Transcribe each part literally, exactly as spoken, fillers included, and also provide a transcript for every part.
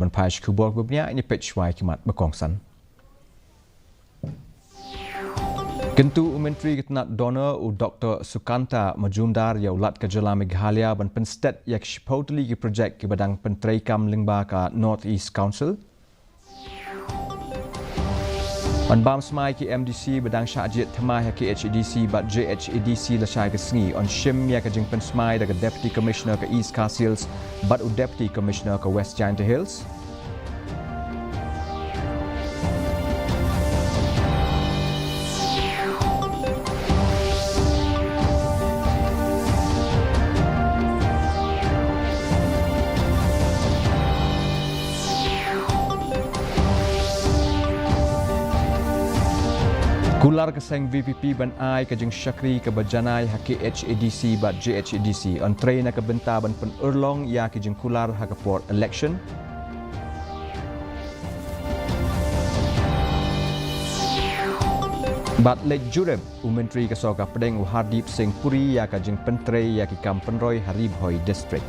Ban phai sha ki khubor kiba bniah, ngin peit shuwa ïa ki mat ba kongsan. Kyntu u Myntri ka tnat DoNER u Doktor Sukanta Majumdar ïa u Lat ka jylla Meghalaya ban pynstet ïa ki shiphew tylli ki projek kiba dang pyntreikam lyngba ka North East Council. Ban bam smai ki MDC ba dang shah jied thymmai ha KHADC bad JHADC lashai ka sngi, yn shim ïa ka jingpynsmai da ka Deputy Commissioner ka East Khasi Hills bad u Deputy Commissioner ka West Jaintia Hills. Kular ka seng VPP ban ai ka jingshakri kaba janai ha KHADC bad JHADC, yn trei na ka bynta ban pynurlong ïa ki jingkular ha ka por election. Bad leit jurip u Myntri ka Sorkar Pdeng u Hardeep Singh Puri ïa ka jingpyntrei ïa ki kam pynroi ha Ri Bhoi District.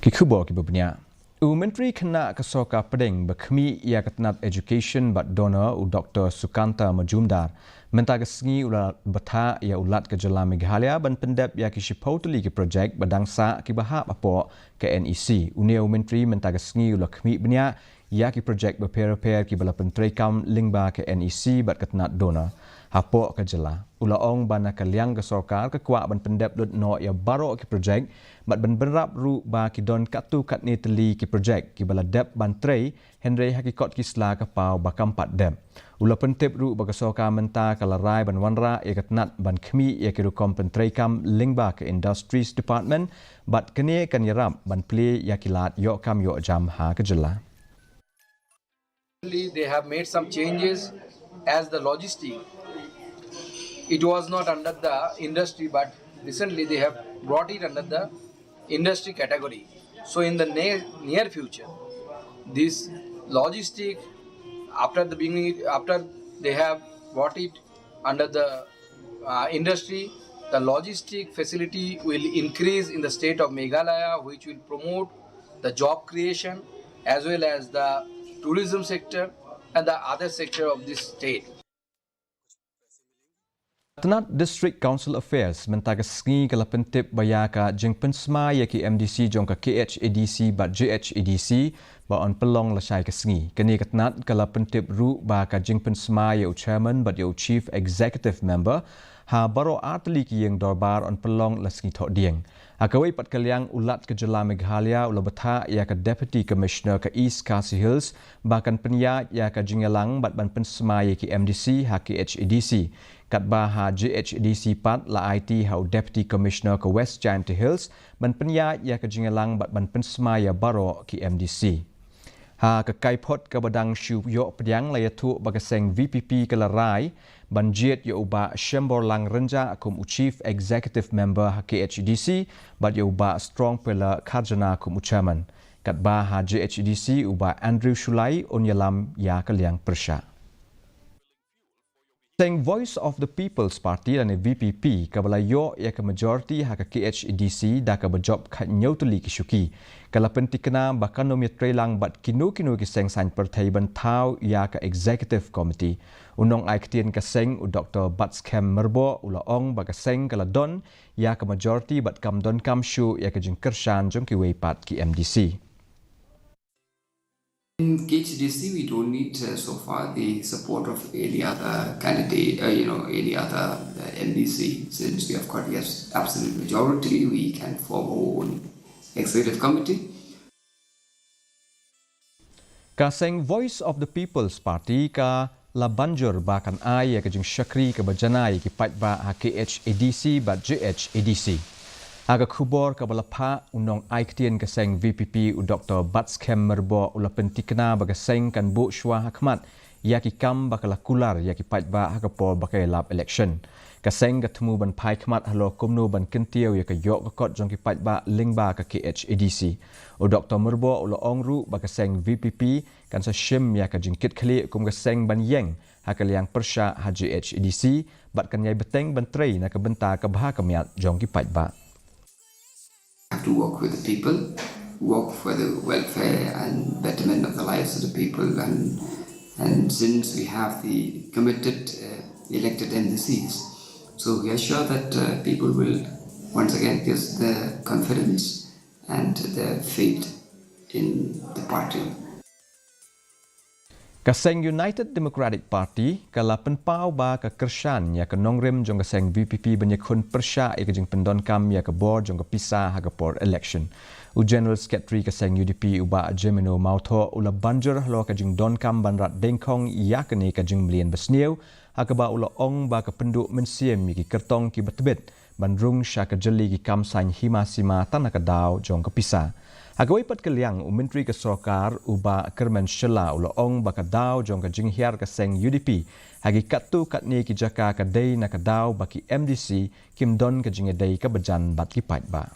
Ki khubor kiba bniah. U Myntri Khynnah ka Sorkar Pdeng ba khmih ïa ka tnat Education bad DoNER u Doktor Sukanta Majumdar mynta ka sngi u la bthah ïa u Lat ka jylla Meghalaya ban pyndep ïa ki shiphew tylli ki projek ba dang sah kiba hap hapoh ka NEC. Une u Myntri mynta ka sngi u la khmih bniah ïa ki projek bapher bapher kiba la pyntreikam lyngba ka NEC bad ka tnat DoNER hapoh ka jylla. U la ong ba na ka liang ka sorkar ka kwah ban pyndep lut noh ïa baroh ki projek bad ban bynrap ruh ba ki don katto katne tylli ki projek kiba la dep ban trei, hynrei ha ki kot ki sla ka paw ba kam pat dep. U la pyntip ruh ba ka sorkar mynta ka la rai ban wanrah ïa ka tnat ban khmih ïa ki rukom pyntreikam lyngba ka Industries Department bad kane kan ïarap ban plie ïa ki lad ïoh kam ïoh jam ha ka jylla. They have made some changes as the logistic. It was not under the industry, but recently they have brought it under the industry category. So in the near, near future, this logistic, after the beginning, after they have brought it under the uh, industry, the logistic facility will increase in the state of Meghalaya, which will promote the job creation as well as the tourism sector and the other sector of this state. Tnat District Council Affairs mynta ka sngi ka la pyntip ba ïa ka jingpynsmai ïa ki MDC jong ka KHADC bad JHADC ba yn pynlong lashai ka sngi. Kane ka tnat ka la pyntip ruh ba ka jingpynsmai ïa u Chairman bad ïa u Chief Executive Member ha baroh artylli ki ïing dorbar yn pynlong la sngi Thohdieng. Ha kawei pat ka liang, u Lat ka jylla Meghalaya u la bthah ïa ka Deputy Commissioner ka East Khasi Hills ba kan pynïaid ïa ka jingïalang bad ban pynsmai ïa ki MDC ha KHADC. Katba ha JHADC pat la aiti ha u Deputy Commissioner ka West Jaintia Hills ban pynïaid ïa ka jingïalang bad ban pynsmai ïa baroh ki MDC. Ha ka kaiphod kaba dang shu ïoh pdiang, la ïathuh ba ka seng VPP ka la rai ban jied ïa u Bah Shemborlang Rynjah kum u Chief Executive Member ha KHADC bad ïa u Bah Strong Pela Kharjana kum u Chairman. Katba ha JHADC u Bah Andrew Shullai un ïalam ïa ka liang pyrshah. Seng Voice of the People's Party lane VPP kaba la ïoh ïa ka majority ha ka KHADC da kaba jop khathynñiew tylli ki shuki, ka la pyntikna ba kan ym ïatreilang bad kino kino ki seng saiñ pyrthei ban thaw ïa ka Executive Committee. U nongai ktien ka seng u Doktor Batskhem Myrboh u la ong ba ka seng ka la don ïa ka majority bad kam donkam shuh ïa ka jingkyrshan jong kiwei pat ki MDC. In KHADC, we don't need uh, so far the support of any other candidate, uh, you know, any other uh, MDC. Since we have got, yes, absolute majority, we can form our own executive committee. Ka seng Voice of the People's Party ka la banjur ba kan ai ïa ka jingshakri kaba janai ïa ki paidbah ha KHADC bad JHADC. Ha ka khubor kaba la phah, u nongai ktien ka seng VPP u Doktor Batskhem Myrboh u la pyntikna ba ka seng kan buh shuwa ha khmat ïa ki kam ba ka la kular ïa ki paidbah ha ka por ba ka ïalap election. Ka seng ka thmu ban phai khmat halor kumno ban kyntiew ïa ka ïoh ka kot jong ki paidbah lyngba ka KHADC. U Doktor Myrboh u la ong ruh ba ka seng VPP kan sa shim ïa ka jingkitkhlieh kum ka seng ban ïeng ha ka liang pyrshah ha J H A D C bad kan ïai bteng ban trei na ka bynta ka bha ka miat jong ki paidbah. Have to work with the people, work for the welfare and betterment of the lives of the people, and and since we have the committed uh, elected M D Cs, so we are sure that uh, people will once again give the confidence and the faith in the party. Ka seng United Democratic Party ka la pynpaw ba ka kyrshan ïa ka nongrim jong ka seng V P P ban ïakhun pyrshah ïa ka jingpyndonkam ïa ka bor jong ka pisa ha ka por election. U General Secretary ka seng U D P u Bah Jemino Mawthoh u la banjur halor ka jingdonkam ban rat dengkhong ïa kane ka jingmlien basniew, ha kaba u la ong ba ka pynduh mynsiem ïa ki kyrtong kiba tbit ban rung sha ka jylli ki kam saiñ hima sima tang na ka daw jong ka pisa. Ha kawei pat ka liang, u Myntri ka Sorkar u Bah Kyrmen Shylla u la ong ba ka daw jong ka jinghiar ka seng U D P ha ki katto katne ki jaka ka dei na ka daw ba ki M D C kim don ka jingïadei kaba jan bad ki paidbah.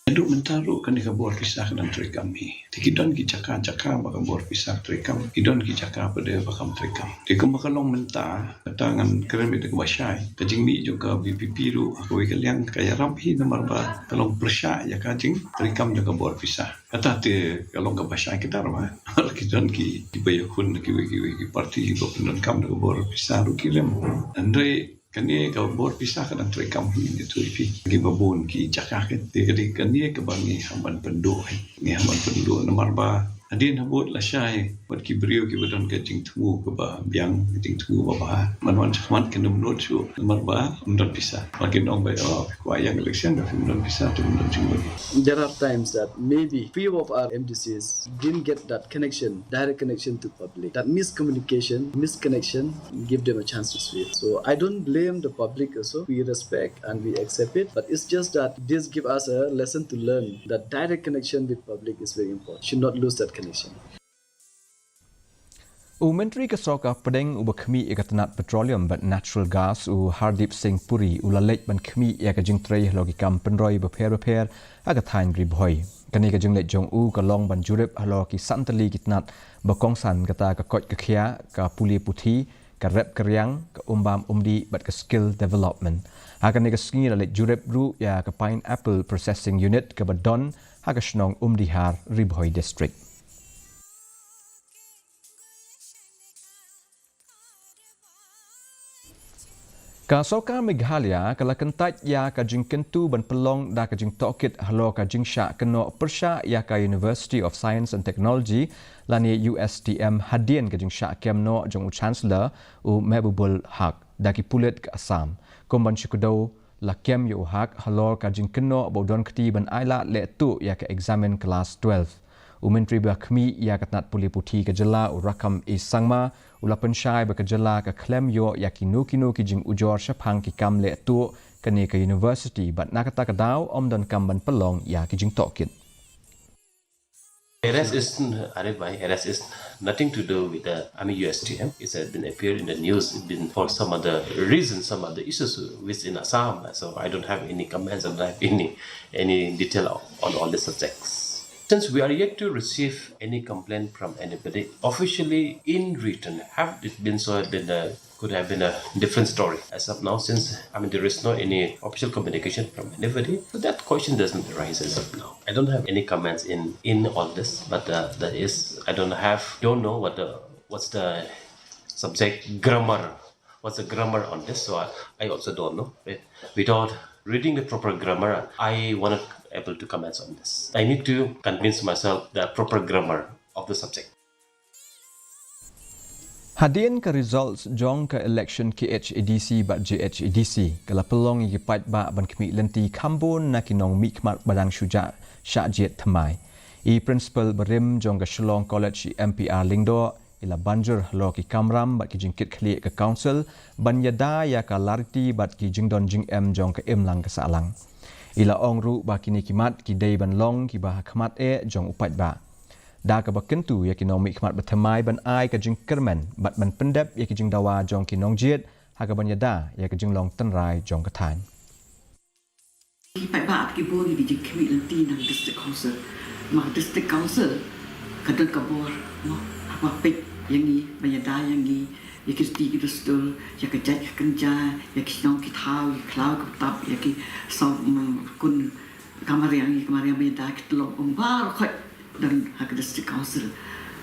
Haduh mynta ruh kane ka bor pisa ka dang treikam hi. Te ki don ki jaka jaka ba ka bor pisa ka treikam, ki don ki jaka pat de ba kam treikam. Te kumba ka long mynta, kata ngan kren beit da kaba shai, ka jingmih jong ka V P P ruh ha kawei ka liang ka ïarap hi namar ba ka long pyrshah ïa ka jingtreikam jong ka bor pisa. Kata te ka long kaba shai kdar ba ki don ki kiba ïakhun kiwei kiwei ki parti kiba pyndonkam da ka bor pisa ruh ki rem. Hynrei kane ka bor pisa ka dang treikam hi, ngi ïathuh ïa phi kiba bun ki jaka. Te ka dei kane kaba ngi hap ban pynduh, ngi hap ban pynduh namar ba hadien habud lashai bad ki briew kiba don ka jingthmu kaba biang, ka jingthmu ba bha, man wan shakhmat kin ym nud shuh namar ba ym don pisa. Ba kin ong ba, oh, kwah ïa election, ba phim don pisa te phim don jingmut. There are times that maybe few of our M D Cs didn't get that connection, direct connection to public. That miscommunication, misconnection give them a chance to sweep. So I don't blame the public also. We respect and we accept it. But it's just that this give us a lesson to learn that direct connection with public is very important. Should not lose that connection. U Myntri ka Sorkar Pdeng uba khmih ïa ka tnat Petroleum bad Natural Gas, u Hardeep Singh Puri, u la leit ban khmih ïa ka jingtrei halor ki kam pynroi bapher bapher ha ka thaiñ Ri Bhoi. Kane ka jingleit jong u ka long ban jurip halor ki san tylli ki tnat ba kongsan, kata ka koit ka khiah, ka pule puthi, ka rep ka riang, ka um bam um dih bad ka skill development. Ha kane ka sngi la leit jurip ruh ïa ka Pineapple Processing Unit kaba don ha ka shnong Umdihar, Ri Bhoi District. Ka Sorkar Meghalaya ka la kyntait ïa ka jingkyntu ban pynlong da ka jingtohkit halor ka jingshah kynnoh pyrshah ïa ka University of Science and Technology lane U S T M hadien ka jingshah kem noh jong u Chancellor, u Mehbubul Haq, da ki pulit ka Assam. Kum ban shu kdew, la kem ïa u Haq halor ka jingkynnoh ba u don kti ban ailad leh tuh ïa ka eksamin klas twelve. U Myntri ba khmih ïa ka tnat pule puthi ka jylla, u Rakkam A Sangma, u la pynshai ba ka jylla ka khlem ïoh ïa kino kino ki jingujor shaphang ki kam leh tuh kane ka university bad na kata ka daw ym don kam ban pynlong ïa ki jingtohkit. Arrest is, Arif bhai, arrest is nothing to do with the, I mean, U S T M. It's uh, been appeared in the news. It's been for some other reasons, some other issues within Assam. So I don't have any comments and I have any any detail on, on all the subjects. Since we are yet to receive any complaint from anybody officially in written, have it been so, have been uh, could have been a different story. As of now, since I mean there is no any official communication from anybody, so that question doesn't arise as of now. I don't have any comments in in all this, but uh, that is I don't have don't know what the what's the subject grammar, what's the grammar on this. So I, I also don't know. Right? Without reading the proper grammar, I wanted able to comment on this. I need to convince myself the proper grammar of the subject. Hadien ka results jong ka election K H A D C bad J H A D C, ka la pynlong ïa ki paidbah ban khmih lynti kham bun na ki nongmihkhmat ba dang shu jah shah jied thymmai. I Principal barim jong ka Shillong College, i M P R Lyngdoh, i la banjur halor ki kamram bad ki jingkitkhlieh ka Council ban ïada ïa ka lariti bad ki jingdon jingem jong ka imlang ka sahlang. I la ong ruh ba kine ki mat ki dei ban long kiba ha khmat eh jong u paidbah. Da kaba kyntu ïa ki nongmihkhmat ba thymmai ban ai ka jingkyrmen bad ban pyndep ïa ki jingdawa jong ki nongjied ha kaban ïada ïa ka jinglong tynrai jong ka thaiñ. Ki paidbah ki bun ki jingkhmih lynti na District Council. Ma District Council ka don ka bor, mo, haba peit Ïa ngi, ban ïada ïa ngi, ïa ki riti ki dustur, ïa ka jait ka kynja, ïa ki shnong ki thaw, ïa ki khlaw ki btap, ïa ki saw, mm, khun ka mariang, ïa ka mariang ban ïada ki tlong um baroh khoit don ha ka District Council.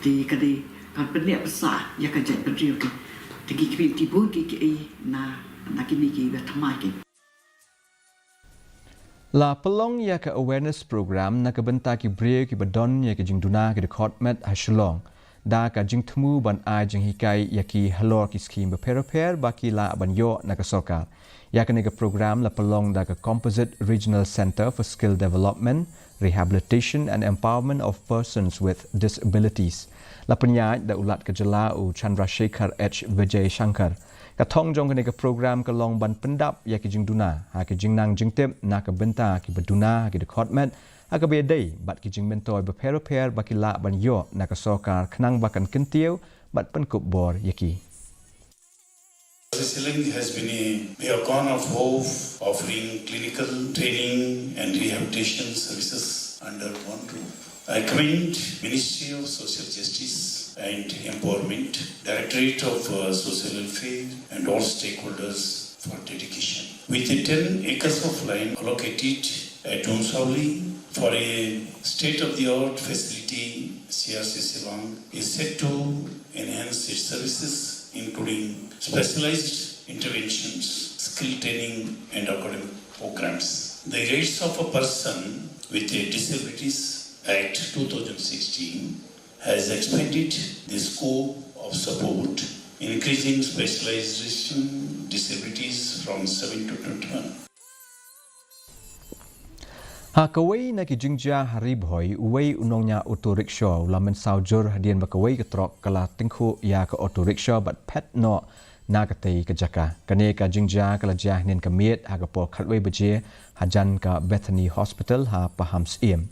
Te ka dei ka pynïap pyrshah ïa ka jaitbynriew ki. Te ngi khmih ti bun ki kiei na, na kine kiba thymmai ki. La pynlong ïa ka awareness program na ka bynta ki briew kiba don ïa ka jingduna ki dkhot met ha Shillong, da ka jingthmu ban ai jinghikai ïa ki halor ki skhim bapher bapher ba ki lah ban ïoh na ka sorkar. Ïa kane ka program la pynlong da ka Composite Regional Centre for Skill Development, Rehabilitation and Empowerment of Persons with Disabilities. La pynïaid da u Lat ka jylla u Chandrasekhar H Vijayashankar. Ka thong jong kane ka program ka long ban pyndap ïa ki jingduna ha ki jingnang jingtip na ka bynta kiba duna ha ki dkhot met, ha kaba ïadei bad ki jingmyntoi bapher bapher ba ki lah ban ïoh na ka sorkar khnang ba kan kyntiew bad pynkup bor ïa ki. Sicily has been a beacon of hope, offering clinical training and rehabilitation services under one roof. I commend Ministry of Social Justice and Empowerment, Directorate of, uh, Social Welfare, and all stakeholders for dedication. With the ten acres of land allocated at Umsauli for a state-of-the-art facility, C R C Shillong is set to enhance its services, including specialized interventions, skill training, and academic programs. The rights of a person with a disabilities Act two thousand sixteen has expanded the scope of support, increasing specialization disabilities from seven to twenty-one. Ha kawei na ki jingjia ha Ri Bhoi, uwei u nongñiah auto rickshaw u la mynsaw jur hadien ba kawei ka trok ka la tyngkhuh ïa ka auto rickshaw bad phet noh na katei ka jaka. Kane ka jingjia ka la jia hynnin ka miet ha ka por khatwei baje hajan ka Bethany Hospital ha Pakham Syiem.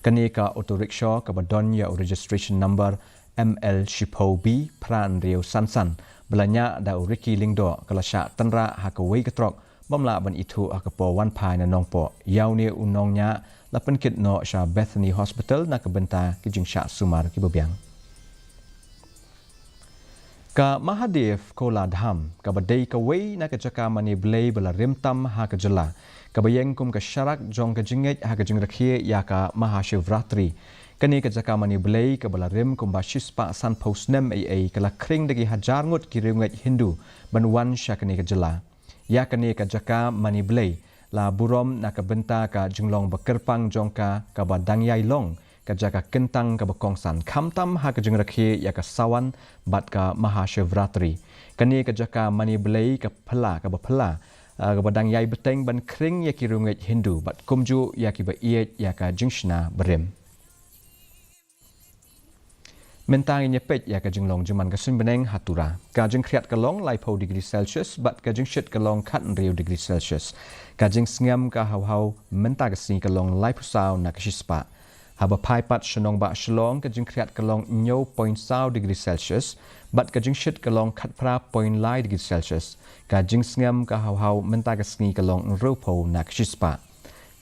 Kane ka auto rickshaw kaba don ïa u registration number M L shiphew B phra hynriew san san ba la ñiah da u Ricky Lyngdoh ka la shah tynrah ha kawei ka trok bym lah ban ithuh ha ka por wan phai na Nongpoh. Ïa une u nongñiah la pynkit noh sha Bethany Hospital na ka bynta ki jingshah sumar kiba biang. Ka Mahadev Kola Dham, kaba dei kawei na ka jaka mane Blei ba la rim tam ha ka jylla, kaba ïeng kum ka sharak jong ka jingngeit ha ka jingrakhe ïa ka Mahashivratri. Kane ka jaka mane Blei kaba la rim kumba shispah sanphew snem eiei ka la khring da ki hajar ngut ki riewngeit Hindu ban wan sha kane ka jylla. Ïa kane ka jaka mane Blei la burom na ka bynta ka jinglong ba kyrpang jong ka, kaba dang ïai long ka jaka kyntang kaba kongsan, khamtam ha ka jingrakhe ïa ka Sawan bad ka Mahashivratri. Kane ka jaka mane Blei ka phylla, kaba phylla, ah, kaba dang ïai bteng ban khring ïa ki riewngeit Hindu bad kumjuh ïa kiba ïeit ïa ka jingshna barim. Mynta ngin ïa peit ïa ka jinglong jingman ka suiñ bneng ha Tura. Ka jingkhriat ka long laiphew degree Celsius bad ka jingshit ka long khathynriew degree Celsius. Ka jingsngem ka haw haw mynta ka sngi ka long laiphew saw na ka shispah. Haba phai pat sha nongbah Shillong, ka jingkhriat ka long hynñiew point saw degree Celsius bad ka jingshit ka long khatphra point lai degree Celsius. Ka jingsngem ka haw haw mynta ka sngi ka long hynriewphew na ka shispah.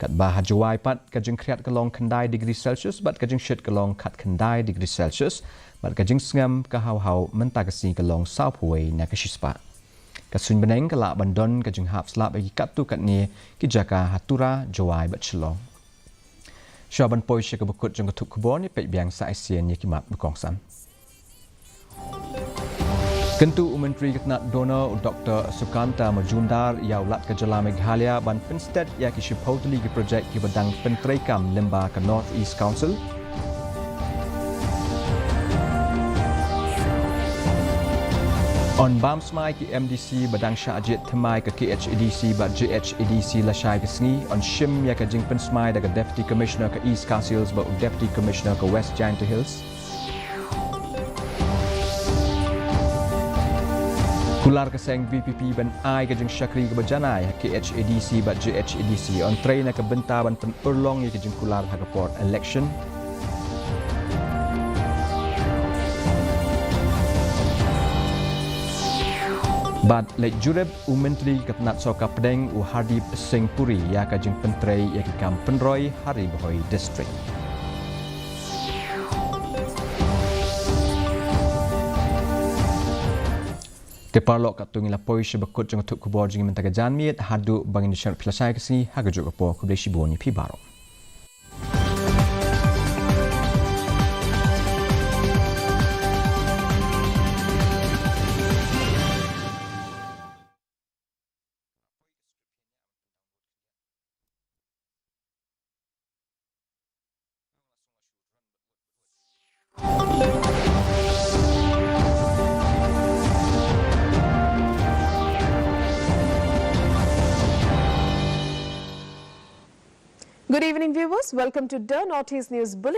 Katba ha Jowai pat, ka jingkhriat ka long khyndai degree Celsius bad ka jingshit ka long khatkhyndai degree Celsius bad ka jingsngem ka haw haw mynta ka sngi ka long sawphew wei na ka shispah. Ka suiñ bneng ka lah ban don ka jinghap slap ha ki katto katne ki jaka ha Tura, Jowai bad Shillong. Shuwa ban poi sha kaba kut jong ka thup khubor, ngin peit biang sa shisien ïa ki mat ba kongsan. Kyntu u Myntri ka tnat DoNER u Doktor Sukanta Majumdar ïa u Lat ka jylla Meghalaya ban pynsted ïa ki shiphew tylli ki projek kiba dang pyntreikam lyngba ka North East Council. Yn bam smai ki MDC ba dang shah jied thymmai ka KHADC bad JHADC lashai ka sngi. Yn shim ïa ka jingpynsmai da ka Deputy Commissioner ka East Khasi Hills bad u Deputy Commissioner ka West Jaintia Hills. Kular ka seng VPP ban ai ka jingshakri kaba janai ha KHADC bad JHADC. Yn trei na ka bynta ban pynurlong ïa ka jingkular ha ka por election. Bad leit jurip u Myntri ka tnat sorkar pdeng u Hardeep Singh Puri ïa ka jingpyntrei ïa ki kam pynroi ha Ri Bhoi District. Te paralok, katto ngi la poi sha ba kut jong ka thup khubor jong ngi mynta ka janmiet, haduh ba ngin ïa shah phi lashai ka sngi ha kajuh ka por. Khublei shibun ïa phi baroh. Good evening, viewers. Welcome to the Northeast News Bulletin.